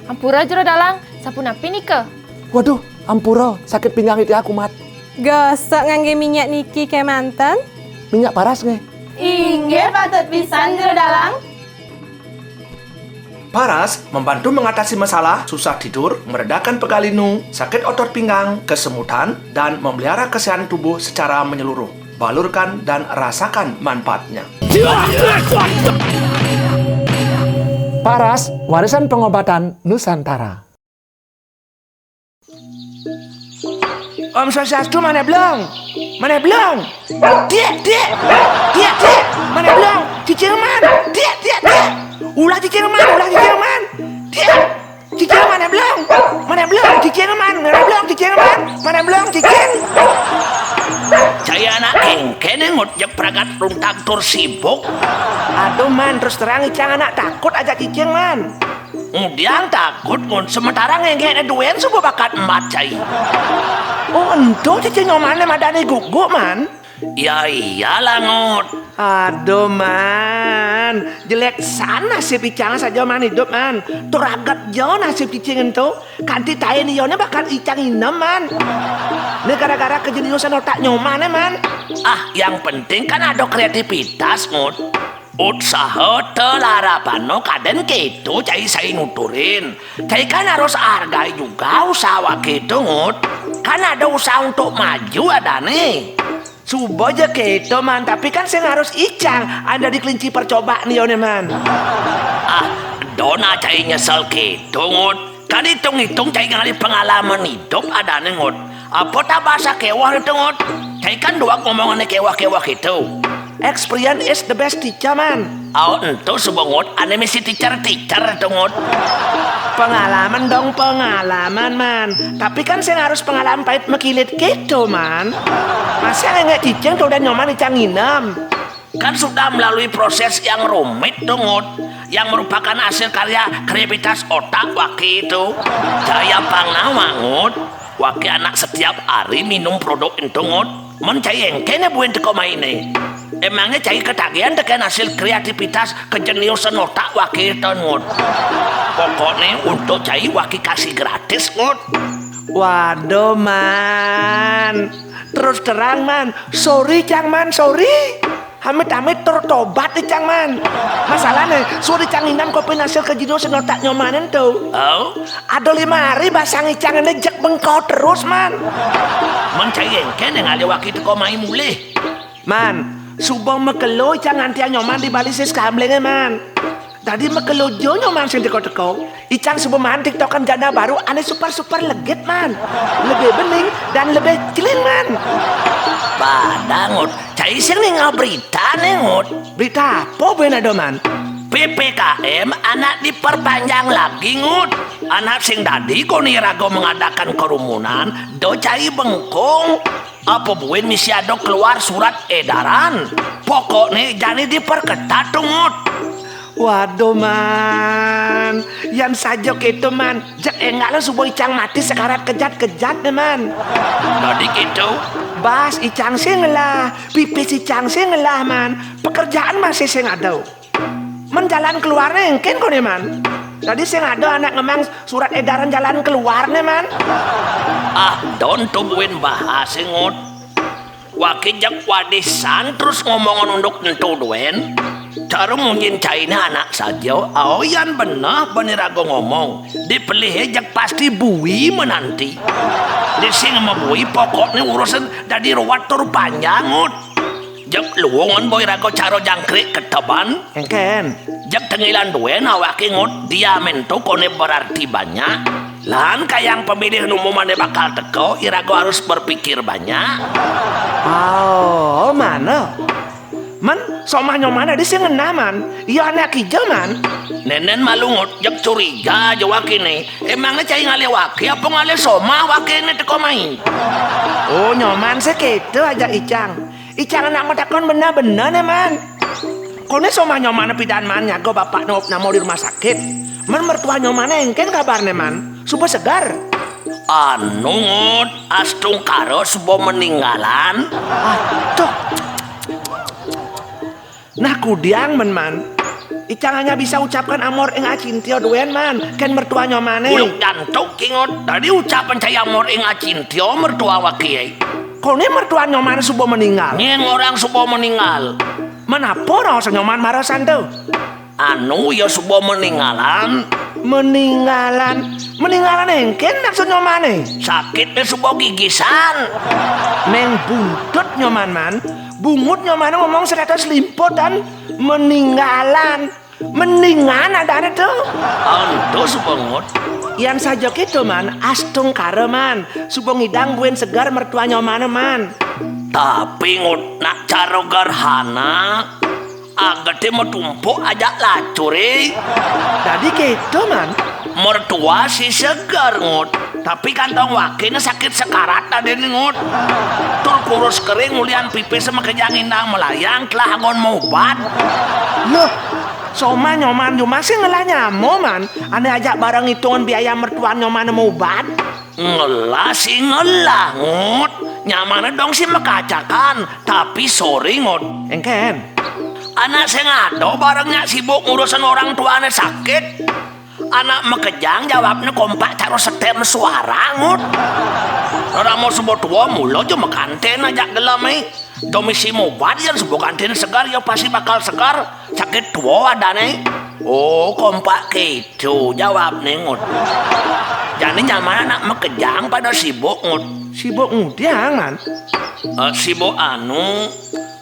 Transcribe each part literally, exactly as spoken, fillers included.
Ampura, Jero Dalang, sapunapi nika? Waduh, ampura, sakit pinggang iti aku, Mat. Gosok ngangge minyak niki kemanten? Minyak paras nggih. Inggih, patut pisan, Jero Dalang. Paras membantu mengatasi masalah susah tidur, meredakan pegal linu, sakit otot pinggang, kesemutan, dan memelihara kesehatan tubuh secara menyeluruh. Balurkan dan rasakan manfaatnya. Paras, warisan pengobatan Nusantara. Om Swastiastu, mane blong? Mane blong? Tiek, tiek. Tiek, tiek. Mane blong? Cicing man. Tiek, tiek, tiek. Ulah cicing man, ulah cicing man. Tiek. Cicing mane blong? Mane blong? Cicing man. Mane blong? Cicing man. Mane blong? Cicing. Cai anak engkene ngut jeg pragat runtag tur sibuk. Aduh, man, terus terang icang anak takut ajak cicing, man. Ngudiang takut, Ngut, sementara ngengkene duen suba bakat embat cai. Oh, ento cicing nyomane madane guguk, man. Ya iyalah, Ngut. Aduh, man. Jelek san nasib icang saja, man, idup, man. Tur aget ja nasib cicing ento. Kanti taen iyone bakat icang inem, man. Ne gara-gara kejeniusan otak nyomane, man. Ah, yang penting kan ada kreativitas, Ngut. Usaha telarapano kaden keto cai sai nuturin. Cai kan harus hargai juga usaha wake itu, Ngut. Kan ada usaha untuk maju adane. Suba ja keto, man, tapi kan sing harus icang ane dadi kelinci percobaan iyone, man. Ah, dona cai nyesel keto, Ngut. Kan itung-itung cai ngalih pengalaman idup adane, Ngut. Apa tak bahasa kewah itu, Ngut? Cai kan dua ngomongane kewah-kewah itu. Experience is the best teacher, man. Oh, ento suba, Ngut, ane misi teacher-teacher itu, Ngut. Pengalaman dong, pengalaman, man. Tapi kan sing harus pengalaman pahit makilit keto, man. Masa nggak cicing tuh udah nyoman icang inem? Kan sudah melalui proses yang rumit tuh, Ngut, yang merupakan hasil karya kreativitas otak wake itu. Cai pang nawa, Ngut? Wake anak setiap hari minum produk ento, Ngut. Men cai engkene buin teko maine. Emangnya cai ketagihan teken hasil kreativitas kejeniusan otak wake itu, Ngut? Pokokne untuk cai wake kasih gratis, Ngut. Waduh, man. Terus terang, man. Sorry, cang, man. Sorry. Amit-amit tur tobat, icang, man. Masalahne, suruh icang inem kopi hasil kejeniusan otak nyomanen tuh. Oh? Ada lima hari basang icang ini jek bengkau terus, man. Men cai engkene ngalih wake teko mai mulih. Man, suba makelo icang ngantiang nyoman di bali sis kamlinge, man. Dadi makelo ja nyoman sing teko-teko. Icang suba maan tiktokan janda baru ane super-super legit, man. Lebih bening dan lebih clean, man. Pada, Ngut, cai sing ningal berita ne, Ngut. Berita apa buin ada, man? P P K M anak diperpanjang lagi, Ngut. Anak sing dadi koni raga mengadakan kerumunan, da cai bengkung. Apa buin misi ada keluar surat edaran? Pokokne jani diperketat tuh, Ngut. Waduh, man. Yan saja keto, man. Jek enggak lo suba icang mati sekarat kejat-kejat ne, man. Dadi keto? Bas icang sing ngelah, pipis icang sing ngelah, man. Pekerjaan masih sing ada. Men jalan keluarne engken kone, man. Dadi sing ada anak ngemang surat edaran jalan keluarne, man. Ah, don to buin bahas, Ngut. Wake jek wadisan terus ngomongan unduk ento duen. Cara munyin caine anak saja, aoyan beneh bani raga ngomong. Dipelihe jek pasti bui menanti. Di sing mabui pokokne urusan dadi ruwet tur panjang, Ngut. Jek luungan boi raga cara jangkrik keteban. Engken. Jek tengilan duen awake, Ngut, diamen to kone berarti banyak. Lan kayang pemilih umum ane bakal teka, iraga harus berpikir banyak. Oh, mana? Man, somah nyoman adi sing ngenah, man. Iya anak kija, man. Nenen malu, Ngut, jek curiga aja wakene. Emangne cai ngalih wake apa ngalih somah wakene teka mai? Oh, nyoman sih keto aja icang. Icang anak matakon bener-bener ne, man. Koné soma nyomané pidan, Man, nyaga bapakné opname di rumah sakit. Men mertua nyomané éngkén kabarné, Man? Suba seger? Anu, Ngut, astungkara suba meninggalan. Aduh. Nah, kudiang men, Man. Icang hanya bisa ucapkan amor ing acintia duén, Man. Kén mertua nyomané. Uluk jantuk, Ngut. Tadi ucapan cai amor ing acintia mertua waké. Koné mertua nyomané suba meninggal? Nyén orang suba meninggal. Men apa raos nyoman marasan to? Anu, ya suba meninggalan. Meninggalan? Meninggalan éngkén maksud nyomané? Sakitné suba gigisan. Meng buntut nyoman, Man. Bungut nyomané ngomong seratus limputan. Meninggalan. Mendingan adané to. Ento suba, Ngut. Yan saja kéto, Man, astungkara, Man. Suba ngidang buin seger mertua nyomané, Man. Tapi, Ngut, nak cara gerhana, ageté matumpuk ajak lacuré. Dadi kéto, Man. Mertua si seger, Ngut. Tapi kantong wakéné sakit sekarat dadiné, Ngut. Tur kurus kering ulian pipisé makejang indang melayang telah anggon mobat. Loh, soma nyoman jumah sing ngelah nyama, Man. Ané ajak bareng ngitungan biaya mertuan nyomané mobat. Ngelah sih ngelah, Ngut. Nyamané dong sih makacakan, tapi sorry, Ngut. Éngkén? Anak sing ada bareng nyak sibuk ngurusin orang tuané sakit. Anak makejang jawabné kompak cara setem suara, Ngut. Rerama suba tua mula ja makantén ajak gelemé. Da misi mobat yan suba kantén seger, ya pasti bakal seger. Sakit tua adané. Oh, kompak kéto jawabné, Ngut. Jani nyaman anak makejang pada sibuk, Ngut. Sibuk ngudiang, Man? Eh, sibuk anu,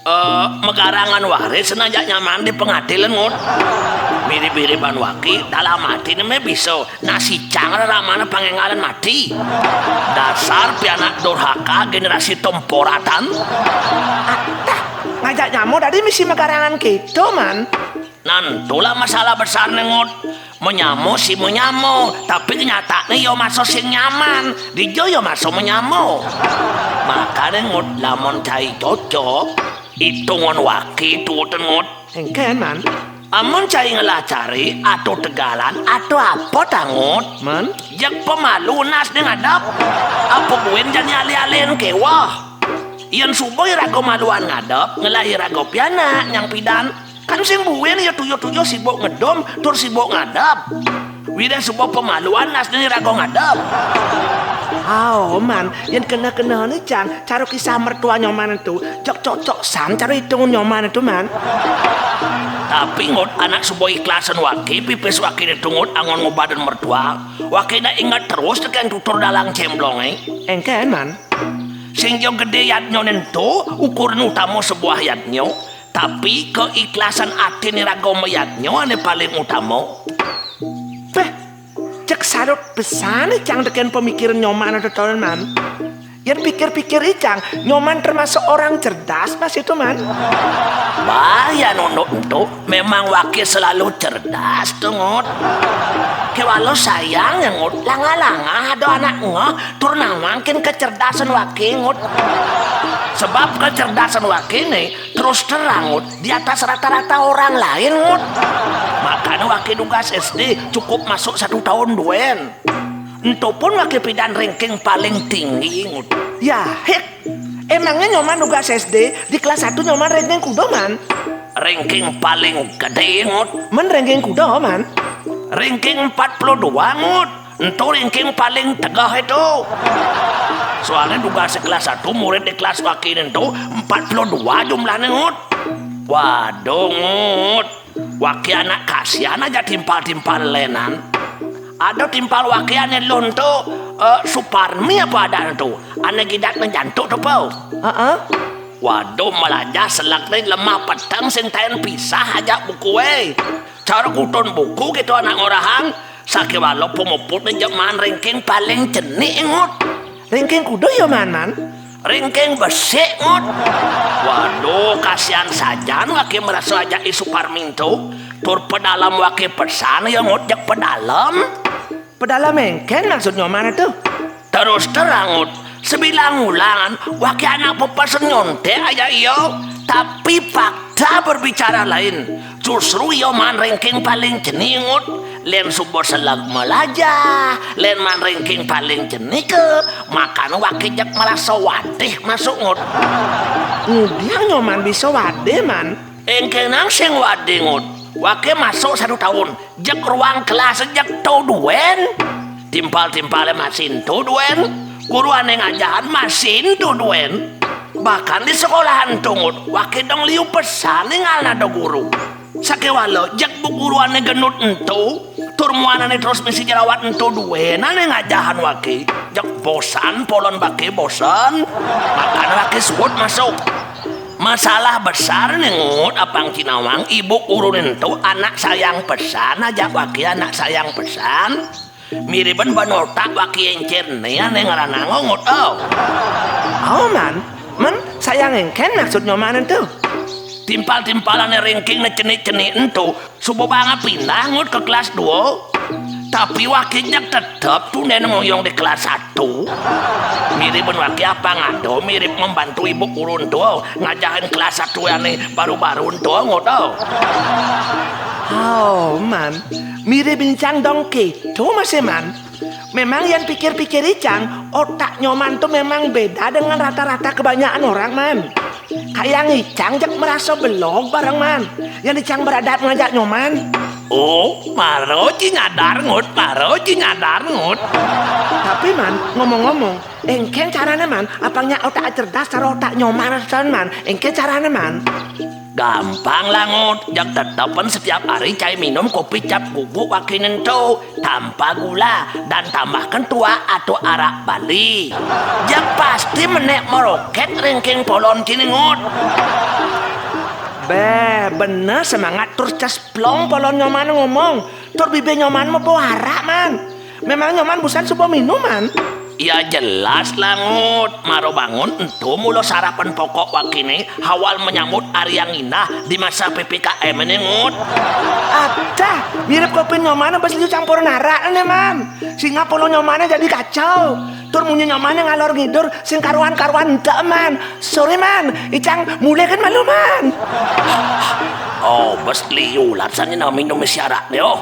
eh, megarangan waris, senajak nyaman di pengadilan, Ngut. Mirip-miripan waké, dalam atiné meh bisa. Nah, sicang reramané pangénggalan mati. Dasar pianak durhaka generasi temporatan. Adah, ngajak nyama dadi misi megarangan kéto, Man. Nah, entolah masalah besarné, Ngut. Menyama sih menyama, tapi kenyataanné ya masa sing nyaman. Dija ya masa menyama. Makané, Ngut, lamun cai cocok, itungan waké tuutan, Ngut. Éngkén, Man? Amun cai ngelah caré, atau tegalan, atau apa ta, Ngut? Men? Jeg pemalu nasné ngadep. Apa buin jani alih-alihin kéweh? Yén suba iraga maluan ngadep, ngelah iraga pianak nyang pidan. Kan sing buin ya tujuh-tujuh sibuk ngedum, tur sibuk ngadep. Wiréh suba pemaluan nasné iraga ngadep. Ao, Man, yén keneh-kenehang cang, cara kisah mertua nyoman ento, jeg cocok san cara itungan nyoman ento, Man. Tapi, Ngut, anak suba ikhlasan waké, pipis wakéné ento, Ngut, anggon ngobatin mertua. Wakéné inget terus tekén tutur dalang cemblongé. Éngkén, Man? Sing ja gedé yadnyané ento, ukuran utama sebuah yadnya, tapi kaikhlasan atiné raga mayadnya ané paling utama. Béh, jeg salut pesan icang tekén pemikiran nyoman ento, Man. Yén pikir-pikir icang, nyoman termasuk orang cerdas pas ento, Man. Bah, yén unduk ento, memang waké selalu cerdas to, Ngut. Kéwala sayang ya, Ngut, langah-langah ada anak ngeh tur nawangin kecerdasan waké, Ngut. Sebab kecerdasan wakéné terus terang, Ngut, di atas rata-rata orang lain, Ngut. Makané waké dugas S D cukup masuk satu tahun duén. Ento pun waké pidan ranking paling tinggi, Ngut. Ya, hik. Emangnya nyoman dugas S D di kelas satu nyoman ranking kuda, Man? Ranking paling gedé, Ngut. Men ranking kuda, Man? Ranking empat puluh dua, Ngut. Ento ranking paling tegeh ento. Soalné dugas kelas satu murid di kelas wakéné ento empat puluh dua jumlahné, Ngut. Waduh, Ngut. Waké anak kasihan aja timpal-timpal lénan. Ada timpal waké ané luh ento, eh, Suparmi apa adané ento? Ané gidatné jantuk to, Po? Heeh. Waduh, melajah selekné lemah peteng sing taén pisah ajak bukué. Cara kutun buku kéto anak ngorahang, sakéwala pamuputné jeg maan ranking paling cenik, Ngut. Ranking kuda ya, Man, Man? Ranking besik, Ngut. Waduh, kasihan sajan waké marasa ajak I Suparmi ento. Tur pedalem waké pesan ya, Ngut, jeg pedalem. Pedalem éngkén maksud nyoman ento? Terus terang, Ngut, sabilang ulangan waké anak pepesen nyonték ajak ia. Tapi fakta berbicara lain. Justru ya man ranking paling jeni, Ngut. Lain suba seleg melajah, lain man ranking paling jeni ke, makana wake jeg merasa wadih masuk, Ngut. Ngudiang Nyoman bisa wadih, Man? Engkenang sing wadih, Ngut. Wake masuk satu tahun, jeg ruang kelas jeg to duen. Timpal-timpale masih to duen. Guru ane ngajahan masih to duen. Bahkan di sekolahan to, Ngut, wake dong liu pesan ningalna do guru. Sakewala jeg bu guru ane genut ento, tur muanane terus misi jerawat ento duen ane ngajahan wake. Jeg bosan polon wake, bosan. Makana wake suud masuk. Masalah besar ne, Ngut, apang ci nawang, ibu guru ento anak sayang pesan, ajak wake anak sayang pesan. Miriben ban otak wake encer ne ane ngaranang, Ngut, oh. Oh, Man. Man, sayang engken maksud Nyoman ento? Timpal-timpalane ranking ne cenik-cenik ento, suba banget pindah, Ngut, ke kelas dua. Tapi wake jeg tetep tunden ngoyong di kelas satu. Miriben wake apang ada mirip membantu ibu guru ento ngajahin kelas satu ane baru-baru ento, Ngut, oh. Oh, Man. Mirip icang dong keto masih, Man. Memang yan pikir-pikir icang, otak Nyoman to memang beda dengan rata-rata kebanyakan orang, Man. Kayak icang jeg merasa belog bareng, Man. Yan icang beradab ngajak Nyoman. Oh, mara ci nyadar, Ngut, mara ci nyadar, Ngut. Tapi, Man, ngomong-ngomong, engken carane, Man, apang nyak otak cerdas karo otak Nyoman, Man. Engken carane, Man. Gampang lah, Ngut. Jeg tetepen setiap hari cai minum kopi cap guguk wake nento, tanpa gula, dan tambahkan tuak atau arak Bali. Jeg pasti menek meroket ranking polon kini, Ngut. Beh, bener semangat tur cesplong polon Nyoman ngomong. Tur bibe Nyoman mebo arak, Man. Memang Nyoman busan suba minum, Man? Ya jelas lah, Ngut. Mara bangun ento mula sarapan pokok wakene awal menyambut hari yang indah di masa P P K M ini, Ngut. Adah, mirip kopi Nyoman bes liu campuran arak ne, Man. Sehingga polon Nyomane jadi kacau. Tur munyi Nyomane ngalor ngidur sing karuan-karuan entek, Man. Sorry, Man. Icang mulih kan malu, Man. Oh, bes liu lah sane nang minum isi arak ne, oh.